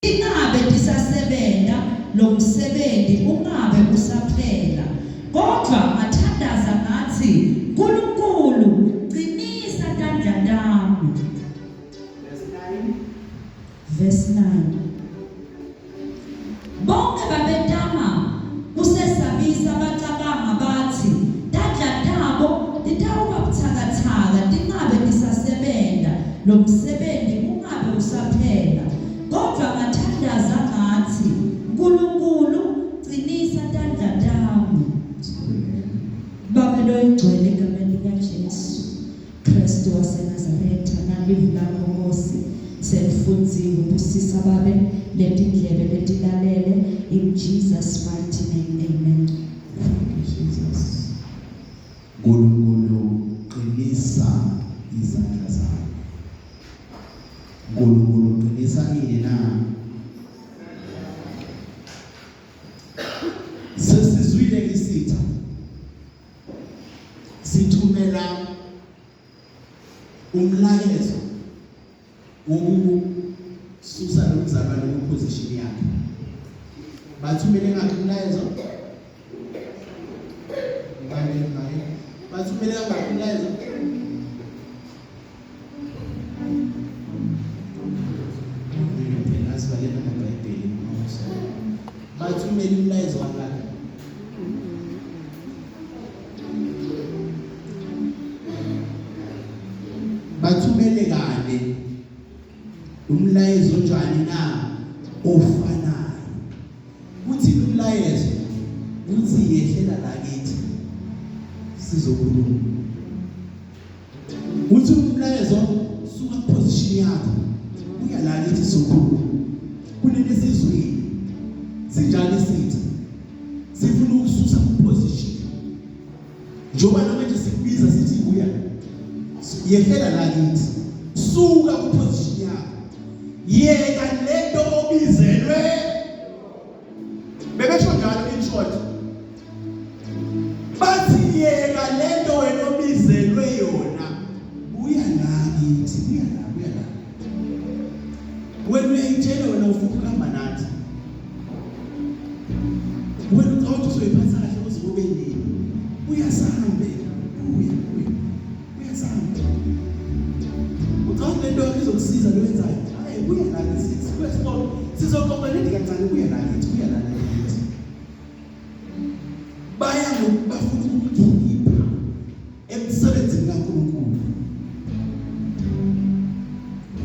Ingabe tisasebenta lomsebenzi ungabe usaphela, kodvwa ngathandaza ngatsi, Nkulunkulu, cinisa tandla tami. Verse 9. Verse 9. Bonke babetama kusesabisa bacabanga batsi tandla tabo titawuba butsakatsaka tingabe tisasebenta lomsebenzi ungabe usaphela. Kodvwa ngathandaza ngatsi, Nkulunkulu, cinisa tandla tami. Babe loyingcwele egameni likaJesu Kristu waseNazaretha, nalivi lakho Nkosi selifundziwe. Busisa Babe letindlebe letilalele, in Jesus mighty name, amen. Thank you, Jesus. Nkulunkulu qinisa izandla zami. Nkulunkulu qinisa ini na? Sesizwile isitha sithumela umlayezo wokususa lo mzalwane kuposition yakhe. Bathumele ngakhi umlayezo? Ngibale ngaye. Bathumele ngakhi umlayezo? Phela asibaleka amaBhayibheli Bathumele umlayezo wangakhi? Bathumele kane umlayezo onjani na ofanayo. Kuthi umlayezo uthi yehlela la kithi sizokhuluma. Uthi umlayezo suka kuposition yakho uya la kithi sizokhuluma. Kunento esizwile. Sinjani sithi? Sifuna ukususa kuposition. Njengoba namanje sikubiza sithi buya. Yehlela la kithi. Suka kuposition yakho. Yeka lento obizelwe. Bebesho njalo in short. Bathi yeka lento wena obizelwe yona. Buya la kithi, buya la, buya la. Wena uyayitshela wena ufuna ukuhamba nathi. Wena ucabanga ukuthi uzoyiphatha kahle kuze kube nini? Uyasambe, buya, buya. Uyasambe. Ucabanga lento yakho izokusiza lo yenzayo. Hayi, buya la kithi. Sibuya sibona. Sizoxoxa nini kancane, buya la kithi, buya la kithi. Baya bafuna ukukhipha emsebenzini kaNkulunkulu.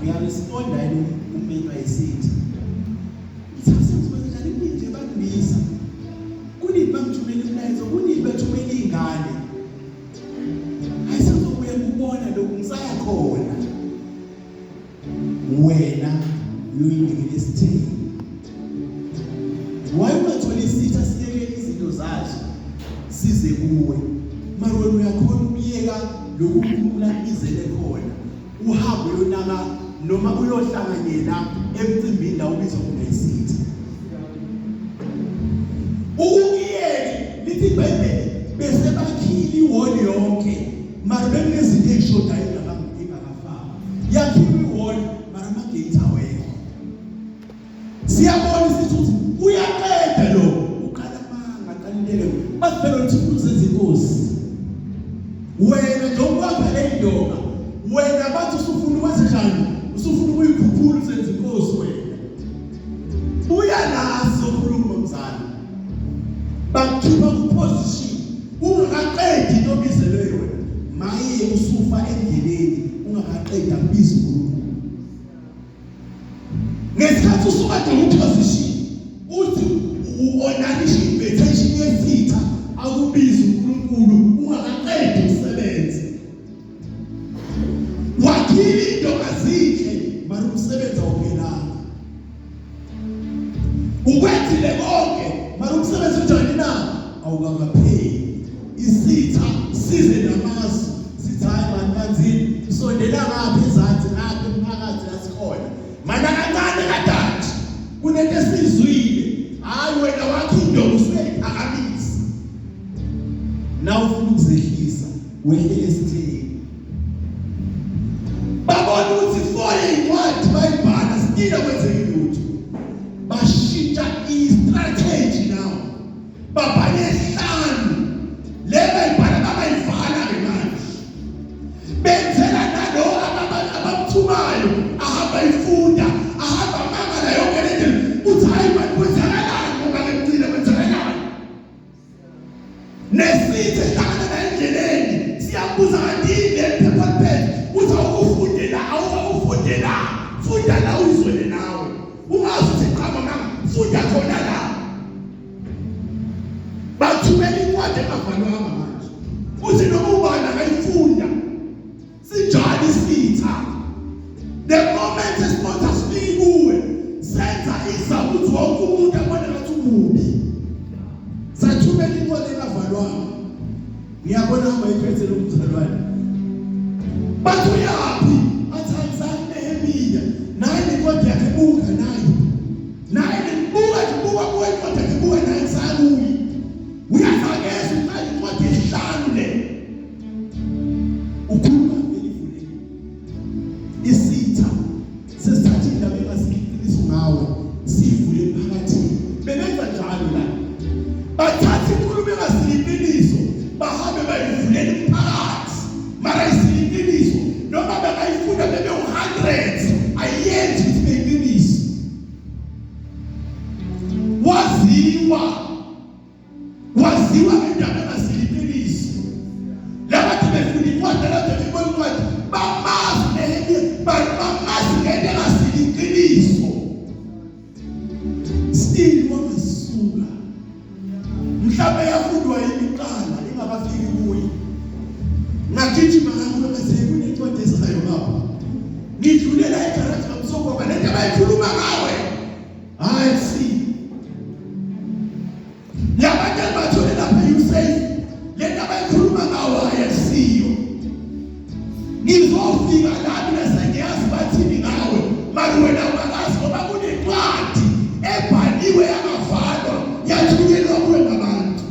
Uyaresponda yini umenywa isithi? Ngithathe ngizokwenza njani kunini nje bangibiza. Kunini bangithumela umlayezo, kunini bethumela izingane. Hayi sengizobuye ngikubona lokhu ngisaya khona. Wena uyoyinikela isithelo. Why ungatholi isitha siyeke izinto zazo size kuwe? Mara wena uyakhona ukuyeka lokhu uNkulunkulu akubizele khona uhambe uyonaka noma uyohlanganyela emcimbini la ubizwa khona isitha. Ukuyeke lithi iBhayibheli bese bakhile ihholo yonke mara bekunezinto ezishodayo ingakafakwa. Yakhiwe ihholo mara amagate awekho. Siyabona isithi ukuthi uyaqeda lo uqala amanga aqala intele bathi phela uthi ufuna uzenza inkosi. Wena njengoba wakha le ndonga wena bathi usufuna ukwenza njani usufuna ukuyikhuphula uzenza inkosi wena. Buya la sizokhuluma mzali. Bakukhipha ku position ungakaqedi into obizelwe yona. Maye usufa endleleni ungakaqedi akubiza uNkulunkulu. Ngesikhathi usuka nje ku-position uthi u-onanisha invitation yesitha akubiza uNkulunkulu ungakaqedi umsebenzi. Wakhile indonga zinhle mara umsebenzi awuphelanga. Ukwenzile konke mara umsebenzi unjani na? Awukakapheli. Isitha size namasu sithi hayi bantu banzini sondela ngapha ezansi ngapha emphakathi la sikhona. Mana kancane kadanje kunento esizwile. Hayi wena wakho indonga usuyayiphakamisa. Na ufuna ukuzehlisa wehlele esitheni. Babona ukuthi fole incwadi bayibhala sitile kwenzeka lutho. engavalwanga manje. Uthi noma ubani angayifunda. Sinjani isitha? The moment esibona sifike kuwe, senza iza ukuthi wonke umuntu abone ngathi umubi. Sathumela incwadi engavalwanga. Ngiyabona hamba iphethe lo mzalwane. Bathi uyaphi? Athi angisani Nehemiya. Naye incwadi yakhe buka naye. Naye buka buka buka incwadi yakhe buka naye ngisakuyi. Uyazakeza uqala incwadi esihlanu le. Ukhuluma vele ivulekile. Isitha sesithatha indaba engasiqiniso ngawe siyivule emphakathini. Bebenza njalo la. Bathatha inkulumo engasiyiqiniso bahambe bayivulela umphakathi. Mara isiyiqiniso noma bangayifunda bebe u-100 ayenzi ukuthi beyiqiniso. Waziwa waziwa ngendaba engasiyiqiniso. Laba befuna incwadi laba bebona incwadi bamazi Nehemiya bamazi ngento engasiyiqiniso. Still wangasuka. Mhlawumbe yafundwa yini kuqala ingakafiki kuye. Ngagijima ngakulo bese kunencwadi ezayo ngapha. Ngidlulela egaraji kaMsogwaba lento abayikhuluma ngawe. Hayi si. Labantu abathole lapha usafe lento abayikhuluma ngawe ayesiyo. Ngizofika la mina sengiyazi bathini ngawe mara wena ungakazi ngoba kunencwadi ebhaliwe yangavalwa yathunyelwa kuwe ngabantu.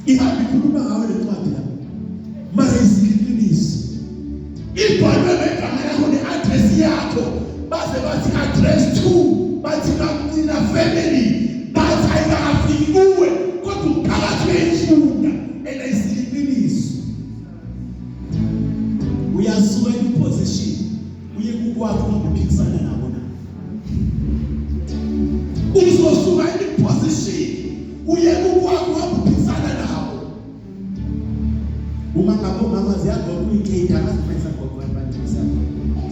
Ihamba ikhuluma ngawe le ncwadi la. Mara isiqiniso. Ibhalwe ngegama lakho ne-address yakho baze bathi address to bathi Mamncina family bathi ayikafiki kuwe kodwa umphakathi uyayifunda and ayisiqiniso. Uyasuka iposition uye kukwakho uhambe uphikisana nabo na. Uzosuka iposition uye kukwakho uhambe uphikisana nabo. Uma ngabe umama ziyagoqa uyiketi akazifayisa goqwa abantu ziyagoqa.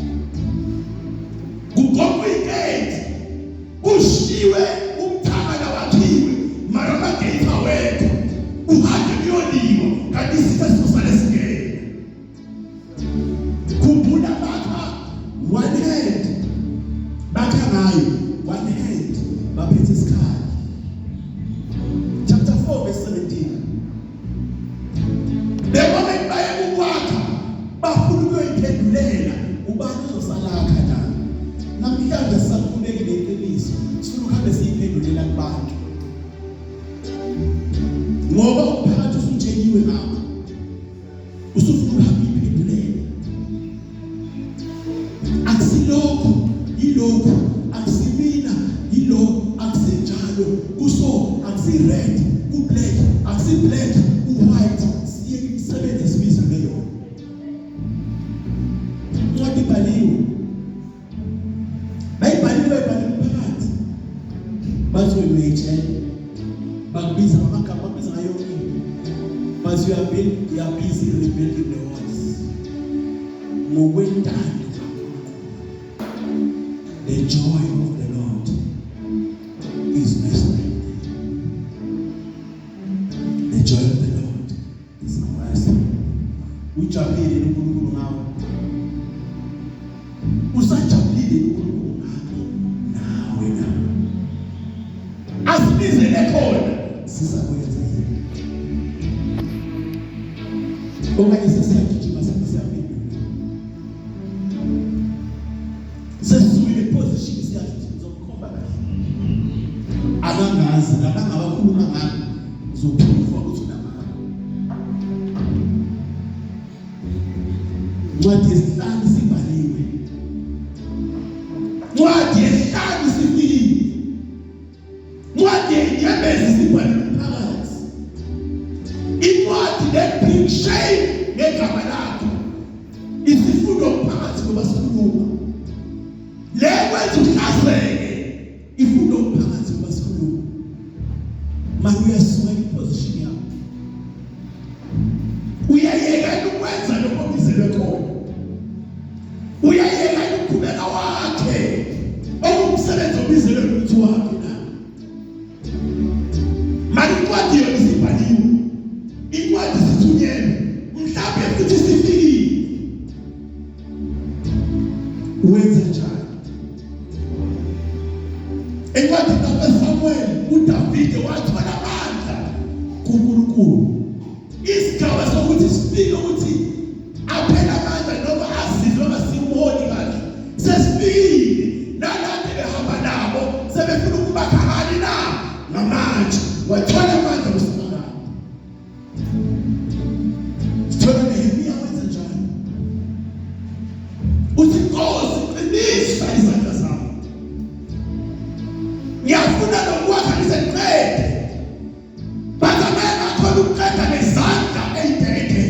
Kugoqwa iketi kushiwe umthangala wakhiwe mara amagate awekho uhambe kuyoliwa kanti isitha sizosale singena. Khumbula bakha one hand bakha ngayo one hand baphethe isikhali. Chapter 4 verse 17. The moment baye ukwakha bafuna ukuyoyiphendulela ubani uzosalakha na. Namhlanje sisakhuleke neqiniso sifuna ukuhambe siyiphendulela kubantu. Ngoba umphakathi usutsheliwe ngakho. Usufuna ukuhamba uyiphendulela. Akusilokho yilokho akusimina yilo akusinjalo kuso akusi red ku black akusi black ku white siye imisebenzi esibizelwe yona. Incwadi ibhaliwe. Bayibhalile bayibhalile umphakathi. Bathi wena uyayitshela. Bakubiza ngamagama bakubiza ngayo yonke into. Bathi you are busy rebuilding the walls. Ngokwentando kaNkulunkulu. The joy of the Lord is my strength. The joy of the Lord is my strength. Ujabulile uNkulunkulu ngawe. Usajabulile uNkulunkulu ngami nawe na. Asibizele khona sizakwenza yini? Okanye sesiyagijima sihambe siyaphendula. Sesisukile position siyathi sizokhomba kahle. Akangazi nabangabakhuluma ngami uzophuma ukuthi unamanga. Incwadi yesihlanu sibhaliwe. Incwadi yesihlanu sifikile. Incwadi yenyembezi sibhaliwe phakathi. Incwadi that bring shame ngegama lakho. Isifundo phakathi ngoba sikhuluma. Le kwenza uhlazeke ifundo phakathi ngoba sikhuluma. Manje uyasuka iposition yakho. Uyayeka ukwenza lokho obizelwe khona. Uyayeka ukuqhubeka wakhe okumsebenzi obizelwe ukuthi wakhe na. Manje incwadi Encwadini kaSamuel uDavide wathola amandla kuNkulunkulu. Isigaba sokuthi sifike ukuthi aphela amandla noma azizwe ngasiwoni kahle sesifikile, nalapho behamba nabo sebefuna ukubakha ngani na ngamanje, wathola amandla kuSimakade. Sithola Nehemiya wenza njalo, uthi Nkosi qinisa izandla zami, ngiyafuna nokwakha ngize ngiqede. Bathi angeke ngakhona ukuqeda ngezandla ey'ntekenteke.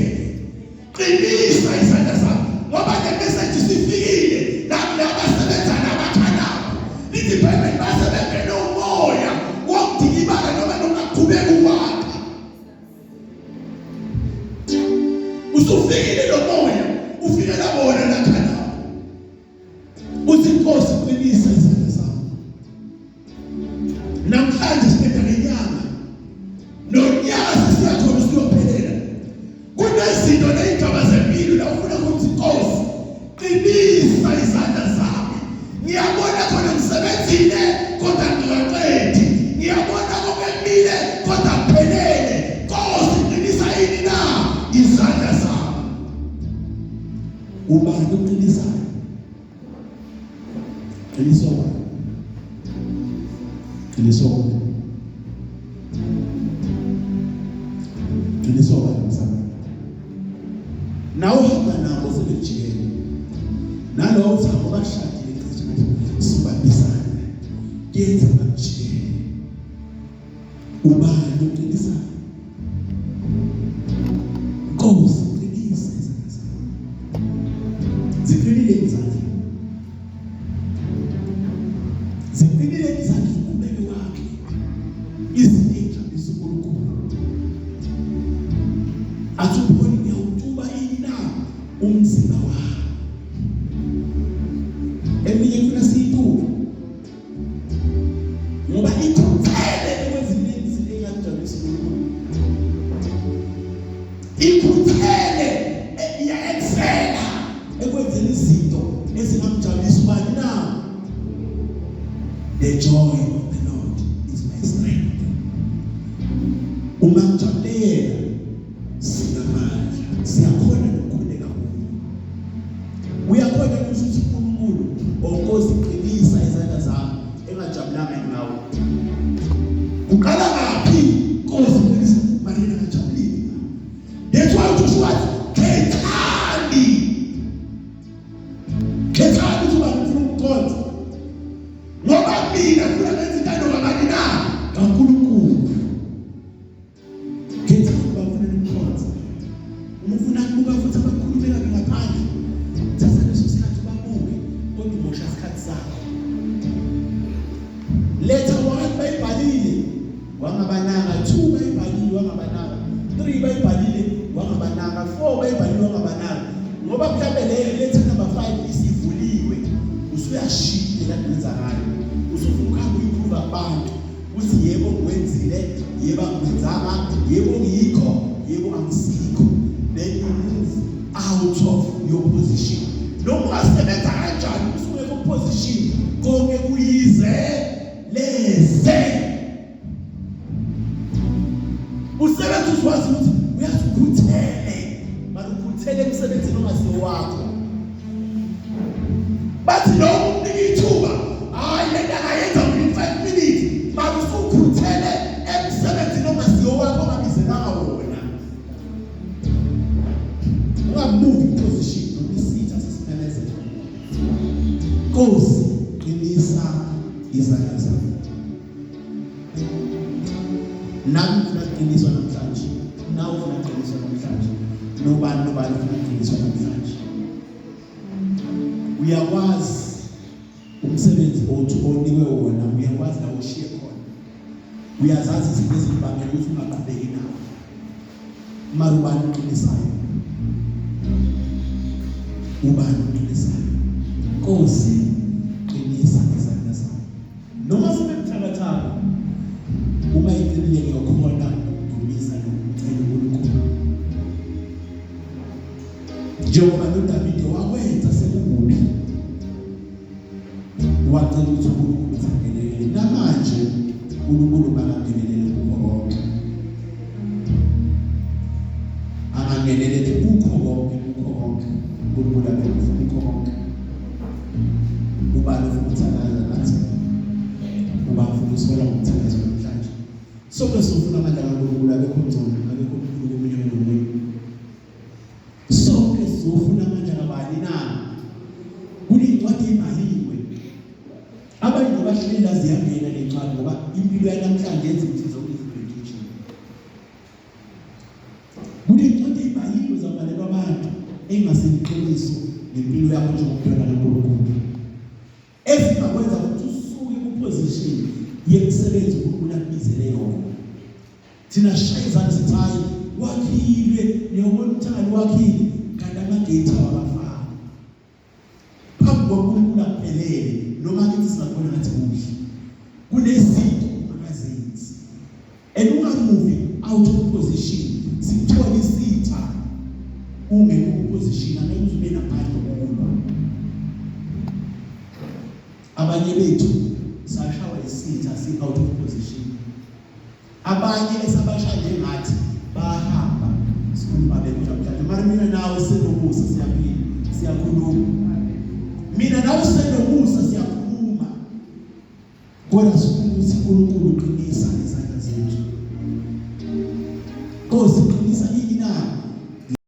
Qinisa izandla zami ngoba le message isifikile nabasebenza nabakhanabo. Lithi iBhayibheli base bengene umoya wokudikibala noma nokungaqhubeki ukwakha. Usufikile lo moya, ufikela bona nakhanabo. Uthi inkosi qinisa izandla zami. Namhlanje siqeda ngenyanga. Nonyaka sesiyakhona usiyophelela. Kunezinto nezigaba zempilo la ufuna ukuthi inkosi qinisa izandla zami. Ngiyabona khona ngisebenzile kodwa ngingaqedi. Ngiyabona kokumile kodwa kuphelele. Nkosi qinisa ini na izandla zami. Ubani oqinisayo? Qiniso bani? Qiniso bani? Qiniso bani mzalwane? Nawe uhamba nabo sebejikele. Nalowo uthi ngoba kushadile cishe ngathi sibambisana. Kuyenza bakujikele. Ubani oqinisayo? Nkosi qinisa izandla zakho. Ziqinile izandla. Ziqinile izandla uqhubeke wakhe. Izinto ejabulisa uNkulunkulu. Athi uPholi ngiyawutuba ini na umzimba wami. Eminye kufuna siyituke. Ngoba ikhuthele ekwezinye izinto engajabulisa uNkulunkulu. Ikhuthele iya-excela ekwenzeni izinto ezingamjabulisa ubani na? The joy of the Lord is my strength. Uma ngijabulela sinamandla, siyakhona nokukhuleka kuye. Uyakhona kusho ukuthi uNkulunkulu onkosi qinisa izandla zami engajabulanga ngawe. Uqala ngaphi? Nkosi qinisa Marina ngajabulile. That's why uJoshua wathi khethani. Khethani ukuthi ubani ufuna ukukhonza. Ngoba mina ngifuna ngenza intando kabani na? KaNkulunkulu. Khetha ukuba ufuna nimkhonze. Uma ufuna kubuka futhi abakhulumela ngaphandle, thatha leso sikhathi ubabuke, kodwa umosha isikhathi sakho. Letha 1 bayibhalile, wangabanaka, 2 bayibhalile, wangabanaka, 3 bayibhalile, wangabanaka, 4 bayibhalile, wangabanaka. Ngoba mhlambe leyo letha number 5 isivuliwe, usuyashintsha la wenza ngayo. Usufuna ukuhamba uyiprove kubantu. Uthi yebo ngiwenzile, yebo angiwenzanga, yebo ngiyikho, yebo angisikho. Then you move out of your position. Noma ungasebenza kanjani usuke ku position konke kuyize leze. Usebenza uzwazi ukuthi uyazikhuthele, malukhuthele emsebenzini ongasiwo wakho. Bathi lo umnika ithuba, hayi lento angayenza within 5 minutes, mara usukhuthele emsebenzini ongasiwo wakho ongabizelanga wona. Ungamuvi position noma isitha sesimemezela. Nkosi qinisa izandla zami. Nami ngifuna kuqiniswa namhlanje. Nawe ufuna kuqiniswa namhlanje. Nobani nobani ufuna kuqiniswa namhlanje. Uyakwazi umsebenzi othi onikwe wona, uyakwazi la ushiye khona. Uyazazi izinto ezikubangela ukuthi ungaqhubeki nawo. Mara ubani oqinisayo? Ubani oqinisayo? Nkosi qinisa izandla zami. Noma sebebuthakathaka, uma iqinile ngiyokhona ukudumisa nokucela uNkulunkulu. Njengoba noDavide wakwenza sekukubi, wacela ukuthi uNkulunkulu uthangelele. Angenelele namanje, uNkulunkulu makangenelele kukho konke, angangenelele kukho konke, kukho konke. uNkulunkulu abe kukho konke. Ubani ufuna ukuthandaza nathi? Uba ufuna usola ngomthandazo namhlanje? Sonke sifuna amandla kaNkulunkulu, akekho ngcono, akekho mkhulu komunye kunomunye. Sonke sizofuna amandla kabani na? Kunencwadi ebhaliwe, abanye nobahlela ziyangena le ncwadi, ngoba impilo yanamhlanje yenza ukuthi zonke izinto zigijime. Kunencwadi ebhaliwe, zabhalelwa abantu, engaseliqiniso ngempilo yakho njengomntwana kaNkulunkulu, ezingakwenza ukuthi usuke kuposition yemisebenzi uNkulunkulu akubizele yona. Thina shaya izandla sithi, hayi, wakhile, niyobona umthangala wakhile, kanti amagate awakafani phambi kwaNkulunkulu, akuphelele. Noma kithi singakubona ngathi kuhle, kunezinto ungakazenzi and ungamuvi out of position. Sithola isitha ungekho kuposition, angeke uze ube namandla okulwa. Abanye bethu sashawa isitha si out of position. Abanye esabasha njengathi bahamba, sikhuluma bekho namhlanje. Mara mina nawe senomusa, siyaphila, siyakhuluma. Mina nawe senomusa, siyakhuluma, kodwa sifuna ukuthi uNkulunkulu uqinisa izandla zethu. Nkosi, qinisa.